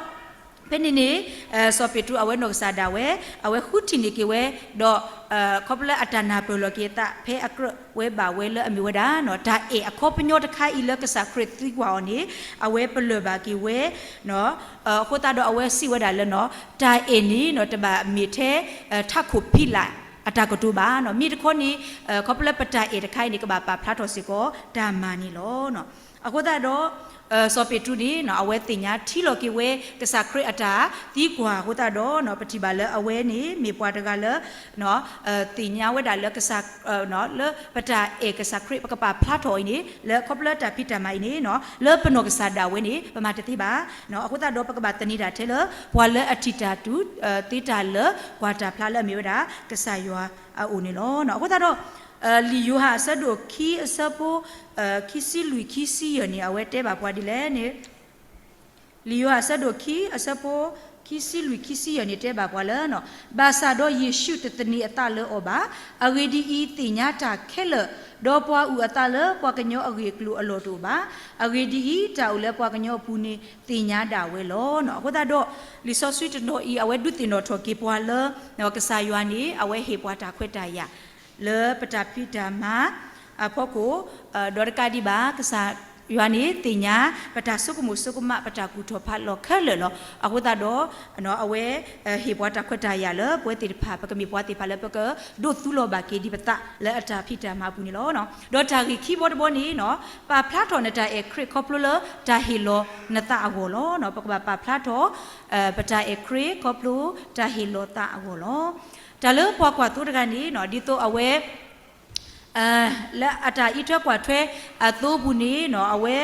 ဖဲန့ၣ်န့ၣ် စီၤပ့းတရူးအဝဲနီၢ်ကစၢ်ဒၣ်ဝဲ အဝဲဃုထံၣ်န့ၢ်က့ၤဝဲ ဒီး ခီဖျိလၢအတၢ်နၢ်ပၢၢ်လီၤက့ၤအသး ဖဲအကြၢးဝဲဘၣ်ဝဲလၢအမ့ၢ်ဝဲဒၣ် တၢ်အဲၣ်အခီပညီတခါအံၤလၢကစၢ်ခရံာ်သံကွၢ်အီၤန့ၣ် အဝဲပလၢၢ်ဘၣ်က့ၤဝဲ အဃိသတးဒီးအဝဲစံးဝဲဒၣ်လၢ တၢ်အဲၣ်န့ၣ် တဘၣ်မ့ၢ်ထဲ ထးခိၣ်ဖံးလၢ်အတၢ်ကတိၤဘၣ်, မ့ၢ်တခီန့ၣ် ခီဖျိလၢပတၢ်အဲၣ်တခါအံၤန့ၣ် ကဘၣ်ပာ်ဖျါထီၣ်စ့ၢ်ကီး တၢ်မၤန့ၣ်လီၤ. အဃိသတးဒီး စီၤပ့းတရူးန့ၣ် အဝဲသ့ၣ်ညါထံလီၤက့ၤဝဲ ကစၢ်ခရံာ်အတၢ်သံကွၢ်အဃိသတးဒီး ပထံၣ်ဘၣ်လၢအဝဲန့ၣ် မ့ၢ်ပှၤတဂၤလၢ သ့ၣ်ညါဝဲဒၣ်လၢကစၢ် လၢပတၢ်အဲၣ်ကစၢ်ခရံာ် ပကပာ်ဖျါထီၣ်အံၤန့ၣ် လၢခီဖျိလၢတၢ်ဖံးတၢ်မၤအံၤန့ၣ် လၢပနီၢ်ကစၢ်ဒၣ်ဝဲန့ၣ် ပမၤတသ့ဘၣ်. အဃိသတးဒီး ပကဘၣ်သန့ၤတၢ်ထဲလၢ ပှၤလၢအထံၣ်တၢ်တူၢ်သ့တၢ်လၢ ကွၢ်တၢ်ဖျါလၢအမ့ၢ်ဝဲဒၣ် ကစၢ်ယွၤအအိၣ်န့ၣ်လီၤ. အဃိသတးဒီး လံာ်ယိၤဟၣ်အဆၢဒိၣ်ခံအဆၢဖိ ခံဆံလွံၢ်ခံဆံယဲၢ်န့ၣ် အဝဲတဲဘၣ်ပှၤဒ်လဲၣ်န့ၣ် လံာ်ယိၤဟၣ်အဆၢဒိၣ်ခံ အဆၢဖိ ခံဆံလွံၢ်ခံဆံယဲၢ်န့ၣ် တဲဘၣ်ပှၤလၢ ဘၣ်ဆၣ်ဒီးယ့ၣ်ၡူးတသန့ၤအသးလၢအီၤဘၣ်. အဂ့ၢ်ဒ်အံၤ, သ့ၣ်ညါတၢ်ခဲလၢာ်, ဒီးပှၤအုၣ်အသးလၢပှၤကညီအဂ့ၢ်အကျိၤအလီၢ်တအိၣ်ဘၣ်. အဂ့ၢ်ဒ်အံၤ, တၢ်အိၣ်လၢပှၤကညီအပူၤန့ၣ် သ့ၣ်ညါဒၣ်ဝဲလီၤ. အဃိသတးဒီး လံာ်စီဆှံတနီၤအံၤ အဝဲဒုးသ့ၣ်နီၣ်ထီၣ်က့ၤပှၤလၢ ကစၢ်ယွၤန့ၣ် အဝဲဟ့ၣ်ပှၤတၢ်ခွဲးတၢ်ယာ် လၢပတၢ်ဖံးတၢ်မၤအဖီခိၣ်, ဒီးတကးဒံးဘၣ် ကစၢ်ယွၤန့ၣ်သ့ၣ်ညါ ပတၢ်ဆိကမိၣ်ဆိကမး ပတၢ်ကူၣ်ထီၣ်ဖးလီၤခဲလၢာ်လီၤ. အဃိသတးဒီး အဝဲဟ့ၣ်ပှၤတၢ်ခွဲးတၢ်ယာ်လၢ ပဝဲသ့ၣ်တဖၣ် ပကမ့ၢ်ပှၤသ့ၣ်တဖၣ်လၢပကဒိးသူလီၤဘၣ်က့ၤဒံးပသးလၢအတၢ်ဖံးတၢ်မၤအပူၤန့ၣ်လီၤ. ဒီးတၢ်ဂ့ၢ်ခံဘီတဘီန့ၣ် ပာ်ဖျါထီၣ်နတၢ်အဲၣ်ခရံာ်ခီဖျိလၢတၢ်ဟ့ၣ်လီၤနသးအဂီၢ်လီၤ. ပကဘၣ်ပာ်ဖျါထီၣ် ပတၢ်အဲၣ်ခရံာ်ခီဖျိတၢ်ဟ့ၣ်လီၤသးအဂီၢ်လီၤ. တၢ်လၢပှၤကွၢ်သိတဂၤန့ၣ် ဒ်သိးအဝဲ လၢအတၢ်အံးထွဲကွၢ်ထွဲအသိပူၤန့ၣ် အဝဲ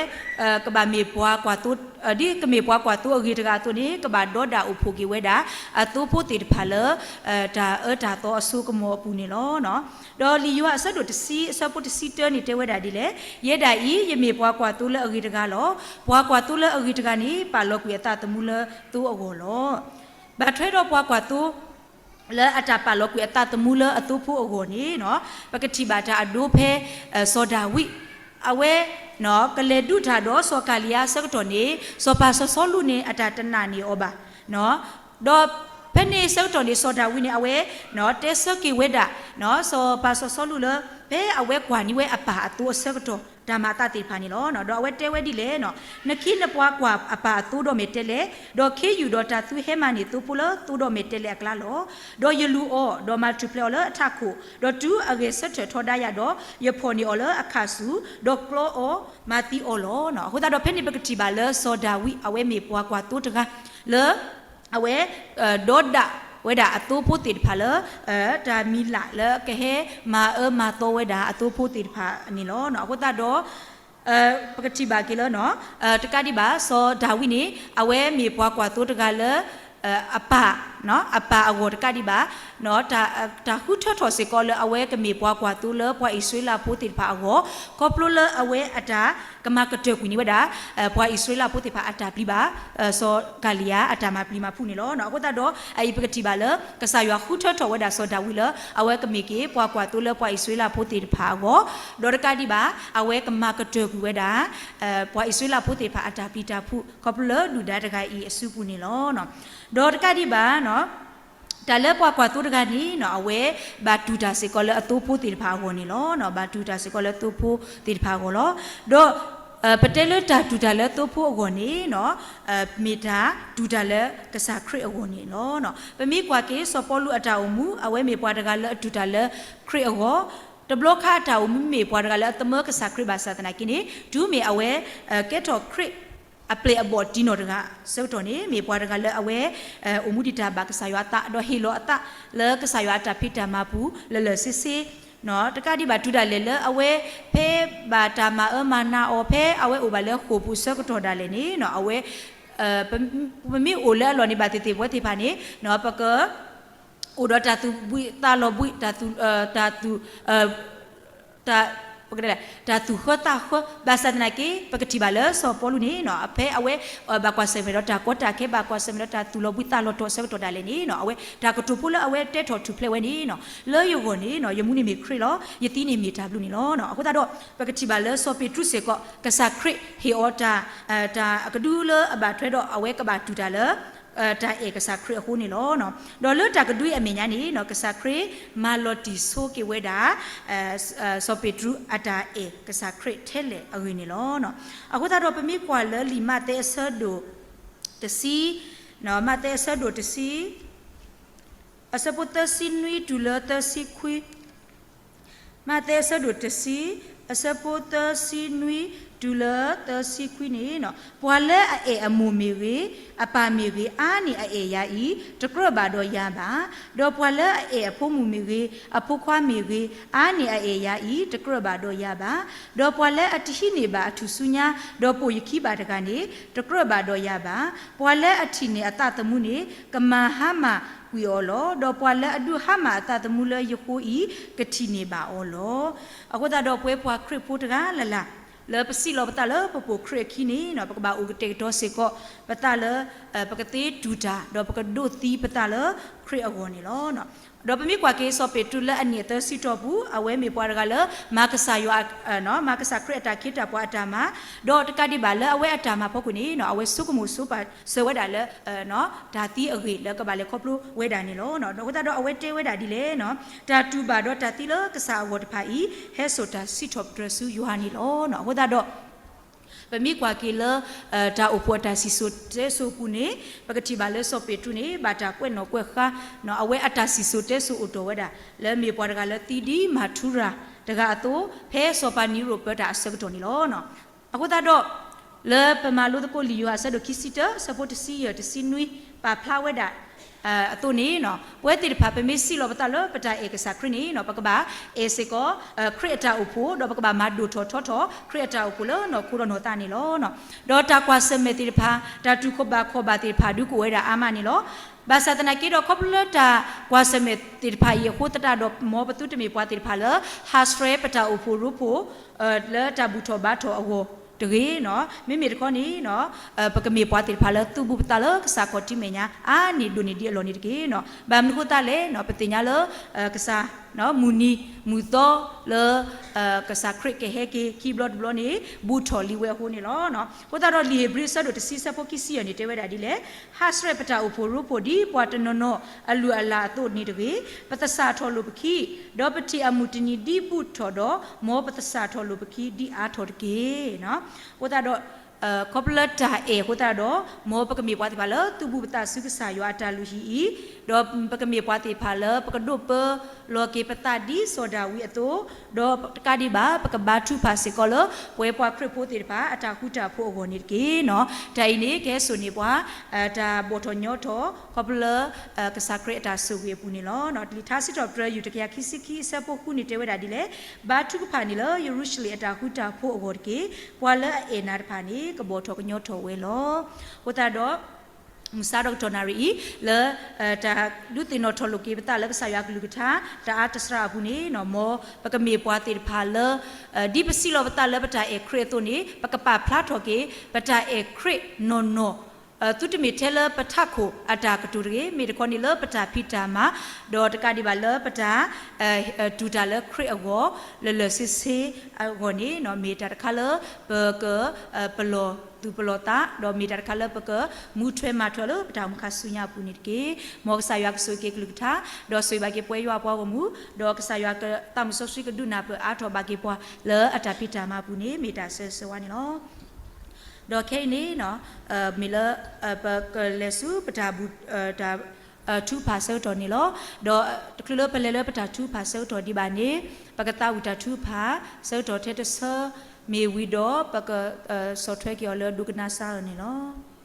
ကဘၣ်မ့ၢ်ပှၤကွၢ်သိ ဒ်ကမ့ၢ်ပှၤကွၢ်သိအဂ့ၤတဂၤအသိးန့ၣ် ကဘၣ်ဒီဒၣ်အိၣ်ဖှိၣ်က့ၤဝဲဒၣ် အသိဖိသ့ၣ်တဖၣ်လၢ တၢ်အၢတၢ်သီအစိကမီၤအပူၤန့ၣ်လီၤ. ဒီးလံာ်ယိၤဟၣ်အဆၢဒိၣ်တဆံအဆၢဖိတဆံတၢန့ၣ်တဲဝဲဒၣ်ဒ်လဲၣ်, ယဲဒၣ်အံၤ ယမ့ၢ်ပှၤကွၢ်သိလၢအဂ့ၤတဂၤလီၤ. ပှၤကွၢ်သိလၢအဂ့ၤတဂၤန့ၣ် ပာ်လီၤကွံာ်အသးသမူလၢသိအဂီၢ်လီၤ. ဘၣ်ထွဲဒီးပှၤကွၢ်သိ လၢအတၢ်ပာ်လီၤကွံာ်အသးသမူလၢအသိဖိအဂီၢ်န့ၣ် ပကထံၣ်ဘၣ်တၢ်အဒိဖဲ စီၤဒၤဝံး အဝဲ ကလဲၤဒုးတၢ်ဒီးစီၤကၤလံယါအဆၢကတီၢ်န့ၣ် စီၤပၤစီၤစီလူးန့ၣ် အတၢ်တနာ်န့ၢ်အီၤဘၣ်. ဒီးဖဲန့ၣ်အဆၢကတီၢ်န့ၣ် စီၤဒၤဝံးန့ၣ် အဝဲ တဲဆၢက့ၤဝဲဒၣ် စီၤပၤစီၤစီလူးလၢ ဖဲအဝဲကွၢ်န့ၢ်ဝဲအပၢ်အသိအဆၢကတီၢ် တၢ်မၤအသးသ့ၣ်တဖၣ်န့ၣ်လီၤ. ဒီးအဝဲတဲဝဲဒ်လဲၣ်, နခ့နပှၤကွၢ်အပၢ်အသိဒီးမဲာ်တဲးလဲး, ဒီးခ့ယုၢ်ဒီးတၢ်သုဟဲမၤန့ၢ်သိဖိလၢသိဒီးမဲာ်တဲးလဲးအကျါလီၤ. ဒီးယလူၤအီၤ, ဒီးမၤထူၣ်ဖျဲးအီၤလၢအထးခိၣ်, ဒီးတုၤအဂဲၤဆၢထၢၣ်ထီဒါယၤဒီး, ယဖီၣ်န့ၢ်အီၤလၢအခၣ်ဆူၣ်, ဒီးကျီအီၤမၤသံအီၤလီၤ. အဃိသတးဒီးဖဲန့ၣ်ပကထံၣ်ဘၣ်လၢစီၤဒၤဝံး အဝဲမ့ၢ်ပှၤကွၢ်သိတဂၤလၢ အဝဲ ဒီဒၣ်ဝဲဒၣ်အသိဖိသ့ၣ်တဖၣ်လၢ တၢ်မံၤလၢ်လၢကဟဲမၤအၢမၤသီဝဲဒၣ်အသိဖိသ့ၣ်တဖၣ်န့ၣ်လီၤ. အဃိသတးဒီး ပကထံၣ်ဘၣ်က့ၤလၢ တကးဒံးဘၣ် စီၤဒၤဝံးန့ၣ် အဝဲမ့ၢ်ပှၤကွၢ်သိတဂၤလၢ အပၢ် အပၢ်အဂီၢ်တကးဒံးဘၣ် တၢ်ဃုထၢထီၣ်စ့ၢ်ကီးလၢအဝဲကမ့ၢ်ပှၤကွၢ်သိလၢပှၤအံၣ်စရ့လးဖိသ့ၣ်တဖၣ်အဂီၢ် ခီဖျိလၢအဝဲအတၢ်ကမၤကတၢၢ်ကွံာ်န့ၢ်ဝဲဒၣ် ပှၤအံၣ်စရ့လးဖိသ့ၣ်တဖၣ်အတၢ်ပျံၤဘၣ် စီၤကၤလံယါအတၢ်မၤပျံၤမၤဖုးန့ၣ်လီၤ. အဃိသတးဒီး အအံၤပကထံၣ်ဘၣ်လၢ ကစၢ်ယွၤဃုထၢထီၣ်ဝဲဒၣ်စီၤဒၤဝံးလၢ အဝဲကမ့ၢ်က့ၤပှၤကွၢ်သိလၢပှၤအံၣ်စရ့လးဖိသ့ၣ်တဖၣ်အဂီၢ် ဒီးတကးဒံးဘၣ် အဝဲကမၤကတၢၢ်ကွံာ်ဝဲဒၣ် ပှၤအံၣ်စရ့လးဖိသ့ၣ်တဖၣ်အတၢ်ပျံၤတၢ်ဖုး ခီဖျိလၢဒုၣ်ဒါတဂၤအံၤအစုပူၤန့ၣ်လီၤ. ဒီးတကးဒံးဘၣ် တၢ်လၢပှၤကွၢ်သိတဂၤန့ၣ် အဝဲဘၣ်တူၢ်တၢ်စ့ၢ်ကီးလၢအသိဖိသ့ၣ်တဖၣ်အဂီၢ်န့ၣ်လီၤ. ဘၣ်တူၢ်တၢ်စ့ၢ်ကီးလၢသိဖိသ့ၣ်တဖၣ်အဂီၢ်လီၤ. ဒီး ပတဲလၢတၢ်တူၢ်တၢ်လၢသိဖိအဂီၢ်န့ၣ် မ့ၢ်တၢ်တူၢ်တၢ်လၢကစၢ်ခရံာ်အဂီၢ်န့ၣ်လီၤ. ပမ့ၢ်ကွၢ်က့ၤစီၤပီလူးအတၢ်အိၣ်မူ အဝဲမ့ၢ်ပှၤတဂၤလၢအတူၢ်တၢ်လၢခရံာ်အဂီၢ်, တဘျီခါအတၢ်အိၣ်မူမ့ၢ်ပှၤတဂၤလၢအသမၢကစၢ်ခရံာ်ဘၣ်ဆၣ်သနာ်က့န့ၣ် တုၤမ့ၢ်အဝဲ ကဲထီၣ်ခရံာ်အပျဲၢ်အဘီၣ်တံၢ်နီၢ်တဂၤဆၢကတီၢ်န့ၣ် မ့ၢ်ပှၤတဂၤလၢအဝဲ အိၣ်မူဒံးတၢ်ဘၣ်ကစၢ်ယွၤအသး ဒီးဟ့ၣ်လီၤအသးလၢကစၢ်ယွၤအတၢ်ဖံးတၢ်မၤပူၤ လၢာ်လၢာ်ဆ့ဆ့ တကးဒံးဘၣ်တုၤဒၣ်လဲာ်လၢအဝဲ ဖဲဘၣ်တၢ်မၤအၢမၤနးအီၤ ဖဲအဝဲအိၣ်ဘၣ်လၢဃိာ်ပူၤဆၢကတီၢ်ဒၣ်လဲာ်န့ၣ် အဝဲ ပမ့ၢ်အိၣ်လၢအလီၢ်န့ၣ်ဘၣ်သ့ၣ်သ့ၣ်ပဝဲသ့ၣ်တဖၣ်န့ၣ် ပက အိၣ်ဒီးတၢ်သူၣ်ဘှံးသးလီၤဘှံး တၢ်သူၣ် တၢ်သူၣ် တၢ်ဃၢသးဃၢ ဘၣ်ဆၣ်သနာ်က့ ပကထံၣ်ဘၣ်လၢစီၤပီလူးန့ၣ် ဖဲအဝဲ ဘၣ်ကွၢ်ဆၢၣ်မဲာ်ဒီးတၢ်ကီတၢ်ခဲ ဘၣ်ကွၢ်ဆၢၣ်မဲာ်ဒီးတၢ်သူၣ်လီၤဘှံးသးလီၤတီၤဆၢကတီၢ်ဒၣ်လဲာ်န့ၣ် အဝဲတၢ်ကတိၤဖိလၢအဝဲတဲထီၣ်ထူၣ်ဖျဲးဝဲန့ၣ် လၢယဂီၢ်န့ၣ် ယမူန့ၣ်မ့ၢ်ခရံာ်လီၤ. ယသံန့ၣ်မ့ၢ်တၢ်ဘျုးန့ၣ်လီၤ. အဃိသတးဒီး ပကထံၣ်ဘၣ်လၢစီၤပ့းတရူးစ့ၢ်ကီး ကစၢ်ခရံာ်ဟ့ၣ်အီၤတၢ် တၢ်ကဒုလၢအဘၣ်ထွဲဒီးအဝဲကဘၣ်တူၢ်တၢ်လၢ တၢ်အဲၣ်ကစၢ်ခရံာ်အဃိန့ၣ်လီၤ. ဒီးလၢတၢ်ကဒုအမဲာ်ညါန့ၣ် ကစၢ်ခရံာ်မၤလီၤတံၢ်ဆိက့ၤဝဲဒၣ် စီၤပ့းတရူးအတၢ်အဲၣ်ကစၢ်ခရံာ်ထဲလဲၣ်အဂ့ၢ်န့ၣ်လီၤ. အဃိသတးဒီးပမ့ၢ်ကွၢ်လၢလံာ်မးသဲအဆၢဒိၣ်တဆံ, မးသဲအဆၢဒိၣ်တဆံ အဆၢဖိသၢဆံနွံတုၤလၢသၢဆံခွံ မးသဲအဆၢဒိၣ်တဆံ အဆၢဖိသၢဆံနွံတုၤလၢသၢဆံခွံန့ၣ်, ပှၤလၢအအဲၣ်အမိၢ်မ့ၢ်ဂ့ၤ, အပၢ်မ့ၢ်ဂ့ၤ, အါန့ၢ်အအဲၣ်ယၤအံၤ, တကြၢးဘၣ်ဒီးယၤဘၣ်. ဒီးပှၤလၢအအဲၣ်အဖိမုၣ်မ့ၢ်ဂ့ၤ, အဖိခွါမ့ၢ်ဂ့ၤ, အါန့ၢ်အအဲၣ်ယၤအံၤ, တကြၢးဘၣ်ဒီးယၤဘၣ်. ဒီးပှၤလၢအတဟံးန့ၢ်ဘၣ်အထူၣ်စုညါ, ဒီးပိာ်ယခံဘၣ်တဂၤန့ၣ်, တကြၢးဘၣ်ဒီးယၤဘၣ်. ပှၤလၢအထံၣ်န့ၢ်အသးသမူန့ၣ်, ကမၤဟါမၢ်ကွံာ်အီၤလီၤ. ဒီးပှၤလၢအဒုးဟါမၢ်အသးသမူလၢယဃိအံၤ, ကထံၣ်န့ၢ်ဘၣ်အီၤလီၤ. အဃိသတးဒီးပဝဲပှၤခရံာ်ဖိတဂၤလၢ်လၢ် လၢပစံးလီၤပသးလၢပပိာ်ခရံာ်အခံန့ၣ်, ပကဘၣ်အိၣ်ကတဲာ်ကတီၤစ့ၢ်ကီးပသးလၢ ပကသ့တူၢ်တၢ် ဒီးပကဒိးသံပသးလၢခရံာ်အဂီၢ်န့ၣ်လီၤ. ဒီးပမ့ၢ်ကွၢ်က့ၤစီၤပ့းတရူးလၢအနံၣ်အသၢဆံတီၢ်ပူၤ, အဝဲမ့ၢ်ပှၤတဂၤလၢ မၤကစၢ်ယွၤ, မၤကစၢ်ခရံာ်အတၢ်ခ့တၢ်ပှၤအတၢ်မၤ, ဒီးတကးဒံးဘၣ်လၢအဝဲအတၢ်မၤဖီခိၣ်န့ၣ် အဝဲဆိကမိၣ်ဆိပာ်စၢၤဝဲဒၣ်လၢ တၢ်သံအဂ့ၢ်လၢကဘၣ်လဲၤခီဖျိဝဲဒၣ်န့ၣ်လီၤ. အဃိသတးဒီးအဝဲတဲဝဲဒၣ်ဒ်လဲၣ်, တၢ်တူၢ်ဘၣ်ဒီးတၢ်သံလၢကစၢ်အဂီၢ်တဖၣ်အံၤ ဟဲစိာ်တၢ်စံးထီၣ်ပတြၢၤဆူယွၤန့ၣ်လီၤ. အဃိသတးဒီး ပမ့ၢ်ကွၢ်က့ၤလၢ တၢ်အိၣ်ဖှိၣ်အတၢ်စံၣ်စိၤတဲစိၤအပူၤန့ၣ်, ပကထံၣ်ဘၣ်လၢစီၤပ့းတရူးန့ၣ် ဘၣ်တၢ်ကွဲးနီၣ်ကွဲးဃါ, အဝဲအတၢ်စံၣ်စိၤတဲစိၤအိၣ်တီၢ်ဝဲဒၣ် လၢမ့ၢ်ပှၤတဂၤလၢသံဒ်မၤထူရၤတဂၤအသိး, ဖဲစီၤပၤနံရိၣ်ပၢတၢ်အဆၢကတီၢ်န့ၣ်လီၤ. အဃိသတးဒီး လၢပမၤလိသကိးလံာ်ယိၤဟၣ်အဆၢဒိၣ်ခံဆံတၢ အဆၢဖိတဆံယဲၢ်တဆံနွံ ပာ်ဖျါဝဲဒၣ် အသိးန့ၣ်, ပဝဲသ့ၣ်တဖၣ် ပမ့ၢ်စံးလီၤပသးလၢပတၢ်အဲၣ်ကစၢ်ခရံာ်န့ၣ်, ပကဘၣ်အဲၣ်စ့ၢ်ကီး ခရံာ်အတၢ်အိၣ်ဖှိၣ်, ဒီးပကဘၣ်မၤဒိၣ်ထီၣ်ထီထီၣ် ခရံာ်အတၢ်အိၣ်ဖှိၣ်လၢနီၢ်ခိဒီးနီၢ်သးန့ၣ်လီၤ. ဒီးတၢ်ကွၢ်ဆၢၣ်မဲာ်သ့ၣ်တဖၣ်, တၢ်တူၢ်ဘၣ်ခီၣ်ဘၣ်သ့ၣ်တဖၣ် ဒုးကအိၣ်ဝဲဒၣ်အါမးန့ၣ်လီၤ. ဘၣ်ဆၣ်သနာ်က့ဒီး ခီဖျိလၢတၢ်ကွၢ်ဆၢၣ်မဲာ်သ့ၣ်တဖၣ်အံၤအဃိသတးဒီး မ်ပသုတမ့ၢ်ပှၤသ့ၣ်တဖၣ်လၢ ဟးဆှဲးပတၢ်အိၣ်ဖှိၣ်ရိဖှိၣ် လၢတၢ်ဘူၣ်ထီၣ်ဘါထီၣ်အဂီၢ်တဂ့ၤ, မ့မ့ၢ်တခီန့ၣ် ပကမ့ၢ်ပှၤသ့ၣ်တဖၣ်လၢသုးဘူးပသးလၢကစၢ်ခီၣ်ထံးမဲာ်ညါ အါန့ၢ်ဒိၣ်န့ၢ်ဒံးအလီၢ်န့ၣ်တက့ၢ်. ဘၣ်မနုၤဃိသတးလဲၣ်, ပသ့ၣ်ညါလၢ ကစၢ် မုၢ်နံၤမုၢ်သီလၢ ကစၢ်ခရံာ်ကဟဲက့ၤခံဘျီတဘျီန့ၣ် ဘူးထီၣ်လံဝဲအဃိန့ၣ်လီၤ. အဃိသတးဒီးလံာ်ဧ့ၤဘြံၤအဆၢဒိၣ်တဆံအဆၢဖိခံဆံယဲၢ်န့ၣ် တဲဝဲဒၣ်ဒ်လဲၣ်, ဟးဆှဲးပတၢ်အိၣ်ဖှိၣ်ရိဖှိၣ်ဒ်ပှၤတနီၤနီၤအလုၢ်အလၢ်အသိးန့ၣ်တဂ့ၤ, ပသဆၣ်ထီၣ်လိာ်ပခံ, ဒီးပထံၣ်အမုၢ်တနံၤဒ်ဘူးထီၣ်ဒီး မ်ပသဆၣ်ထီၣ်လိာ်ပခံဒ်အါထီၣ်တက့ၢ်. အဃိသတးဒီး ခီဖျိလၢတၢ်အဲၣ်အဃိသတးဒီး မ်ပကမ့ၢ်ပှၤသ့ၣ်တဖၣ်လၢသုးဘူးပသးဆူကစၢ်ယွၤအတၢ်လုၢ်ဟံၣ်အံၤ, ဒီးပကမ့ၢ်ပှၤသ့ၣ်တဖၣ်လၢပကဒိးပၢလီၤက့ၤပသးဒ်စီၤဒၤဝံးအသိး, ဒီးတကးဒံးဘၣ် ပကဘါထုကဖၣ်စ့ၢ်ကီးလၢ ပဝဲပှၤခရံာ်ဖိသ့ၣ်တဖၣ် အတၢ်ဃူတၢ်ဖိးအဂီၢ်န့ၣ်တက့ၢ်. တၢ်အံၤန့ၣ် ကဟဲစိာ်န့ၢ်ပှၤ တၢ်ဘီၣ်ထီၣ်ညီထီၣ် ခီဖျိလၢ ကစၢ်ခရံာ်အတၢ်ဆိၣ်ဂ့ၤအပူၤန့ၣ်လီၤ. လံာ်ထါစံးထီၣ်ပတြၢၤ ယူၢ်တကယၤခံဆံခံ အဆၢဖိဃုန့ၣ် တဲဝဲဒၣ်ဒ်လဲၣ်, ဘါထုကဖၣ်န့ၣ်လၢယရူၤၡလ့ၣ်အတၢ်ဃူတၢ်ဖိးအဂီၢ်တက့ၢ်. ပှၤလၢအအဲၣ်နၤတဖၣ်န့ၣ် ကဘီၣ်ထီၣ်ကညီထီၣ်ဝဲလီၤ. အဃိသတးဒီး မုၢ်ဆါဒီးကတီၢ်နၣ်ရံၣ်အံၤ လၢ တၢ်ဒုးသ့ၣ်နီၣ်ထီၣ်လိာ်က့ၤပသးလၢကစၢ်ယွၤအကလုၢ်ကထါ တၢ်အါတစှၤအပူၤန့ၣ် မ်ပကမ့ၢ်ပှၤသ့ၣ်တဖၣ်လၢ ဒ်ပစံးလီၤပသးလၢပတၢ်အဲၣ်ခရံာ်အသိးန့ၣ် ပကပာ်ဖျါထီၣ်က့ၤ ပတၢ်အဲၣ်ခရံာ်နီၢ်နီၢ် သုတမ့ၢ်ထဲလၢပထးခိၣ်အတၢ်ကတိၤတဂ့ၤ, မ့ၢ်တခီန့ၣ်လၢပတၢ်ဖံးတၢ်မၤ, ဒီးတကးဒံးဘၣ်လၢပတၢ် တူၢ်တၢ်လၢခရံာ်အဂီၢ် လၢာ်လၢာ်ဆ့ဆ့အဂီၢ်န့ၣ် မ့ၢ်တၢ်တခါလၢပက ပလီၢ်သူၣ်ပလီၢ်သး ဒီးမ့ၢ်တၢ်တခါလၢပကမူထွဲမၤထွဲလၢပတၢ်အိၣ်မူခါဆူညါအပူၤန့ၣ်တက့ၢ်. မ်ကစၢ်ယွၤကဆိၣ်ဂ့ၤက့ၤကလုၢ်ကထါ ဒီးဆိၣ်ဂ့ၤဘၣ်က့ၤပဝဲယွၤအပှၤဂီၢ်မုၢ် ဒီးကစၢ်ယွၤသးမုၢ်စီဆှံကဒုးနၢ်ပၢၢ်အါထီၣ်ဘၣ်က့ၤပှၤလၢအတၢ်ဖံးတၢ်မၤအပူၤန့ၣ် မ့ၢ်တၢ်ဆၢဂ့ၤဆၢဝါန့ၣ်လီၤ. ဒီးခဲအံၤန့ၣ် မ့ၢ်လၢ ပကလဲၤဆူပတၢ်ဘူၣ် တၢ် ထုကဖၣ်ဆၢကတီၢ်န့ၣ်လီၤ. ဒီးတချုးလၢပလဲၤလၢပတၢ်ထုကဖၣ်ဆၢကတီၢ်ဒံးဘၣ်န့ၣ် ပကသးဝံၣ်တၢ်ထုကဖၣ်ဆၢကတီၢ်ထဲတဆၢမ့ၢ်ဝံၤဒီး ပကဆီၣ်ထွဲက့ၤအီၤလၢဒိကနၣ်စၢ်အၢန့ၣ်လီၤ.